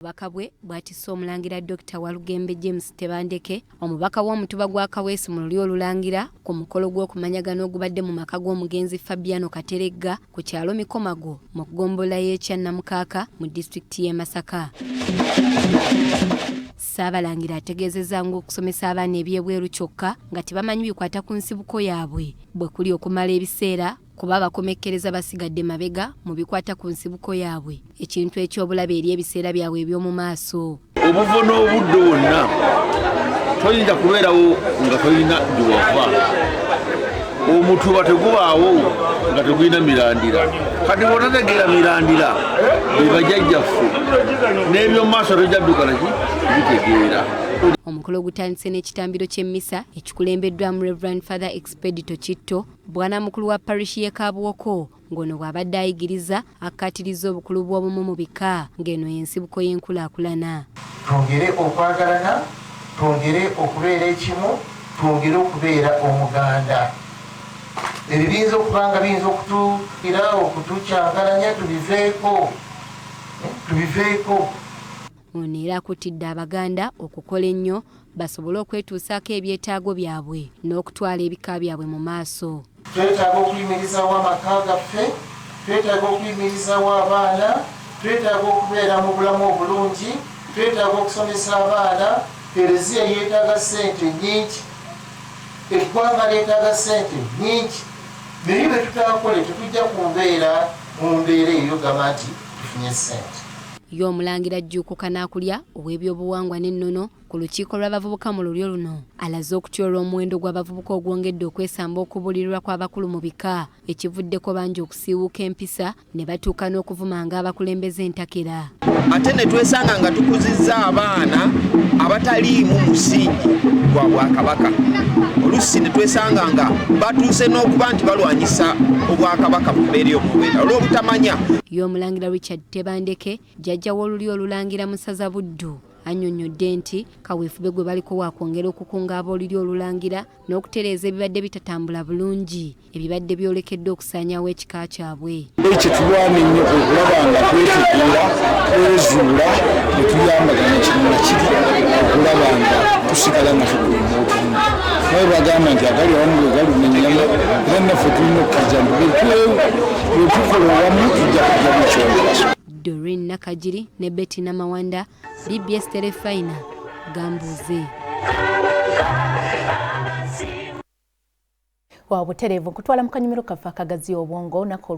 Obubaka bwe bwatisse Omulangira Dokita Walugembe James Tebandeke, omubaka w'omutuba gwa Kaweesi mu lulyo Olulangira ku mukolo gw'okumanyagana ogubadde mu maka g'omugenzi Fabiano Kateregga ku kyalo Mikomago mu ggombolola y'e Kyannamukaaka mu disitulikiti y'e Masaka. Ssaabalangira ategeezezza ng'okusomesa abaana eby'ebweru kyokka nga tebamanyi bikwata ku nsibuko yaabwe bwe kuli okumala ebiseera kuba abakomekkereza basigadde mabega mu bikwata ku nsibuko yaabwe, ekintu eky'obulabe eri ebiseera byabwe eby'omu maaso. Obuvo n'obudde wonna toyinza kubeerawo nga tolina gyewava. Omutuba tegubaawo nga tegulina mirandira. Kati bw'otategeera mirandira be bajjajjaffe n'eby'omu maaso tojja dduka naki bitegeera. Omukolo gutandise n'ekitambiro ky'emmisa ekikulembeddwamu Rev. Father Expedito Kitto, Bwanamukulu wa parish y'e Kabuwoko, ng'ono bw'abadde ayigiriza akkaatirizza obukulu bw'obumu mu bika ng'eno y'ensibuko y'enkulaakulana. Twongere okwagalana, twongere okubeera ekimu, twongere okubeera omuganda. Ebyo biyinza okuba nga biyinza okutuira okutukyankalanya, tubiveeko, tubiveeko. Ono era akutidde Abaganda okukola ennyo basobole okwetuusaako ebyetaago byabwe n'okutwala ebika byabwe mu maaso. Twetaaga okuyimirizaawo amaka gaffe, twetaaga okuyimirizaawo abaana, twetaaga okubeera mu bulamu obulungi, twetaaga okusomesa abaana. Kereziya yeetaaga ssente nnyingi, eggwanga lyetaaga ssente nnyingi, naye bwe tutaakole tetujja kumbeera mu mbeera eyo gamba nti tufunye ssente. Ye Omulangira Jjuuko Kanaakulya ow'ebyobuwangwa n'ennono ku lukiiko lw'abavubuka mu lulyo luno alaze okutya olw'omuwendo gw'abavubuka ogwongedde okwesamba okubuulirirwa kw'abakulu mu bika ekivuddeko bangi okusiiwuuka empisa ne batuuka n'okuvumanga abakulembeze entakera. Ate ne twesanga nga tukuzizza abaana abataliimu musingi gwa bwakabaka, oluusi ne twesanga nga batuuse n'okuba nti balwanyisa obwakabaka mu mbeera ey'omuwenda olw'obutamanya. Ye Omulangira Richard Tebandeke, jjajja w'olulyo Olulangira mu ssaza Buddu, annyonnyodde nti kaweefube gwe baliko wa kwongera okukunga ab'olulyo Olulangira n'okutereeza ebibadde bitatambula bulungi ebibadde byolekedde okusaanyaawo ekika kyabwe. Ekyo tulwana ennyo okulaba nga twetegeera, twezuula ne tuyambagana kino na kiri okulaba nga tusigala nga tukuuma obumu. Naye bagamba nti agali awamu bwe galuma ennyama, era naffe tulina okukkiriza nti bwe tukola owamu tujja kujjamu ekyomugaso. Doreen Nakagiri ne Betty Namawanda, BBS Terefayina, Gambuuze. Wa butereevu nkutwala mu kanyumiro kaffe akagaziya obwongo olunaku.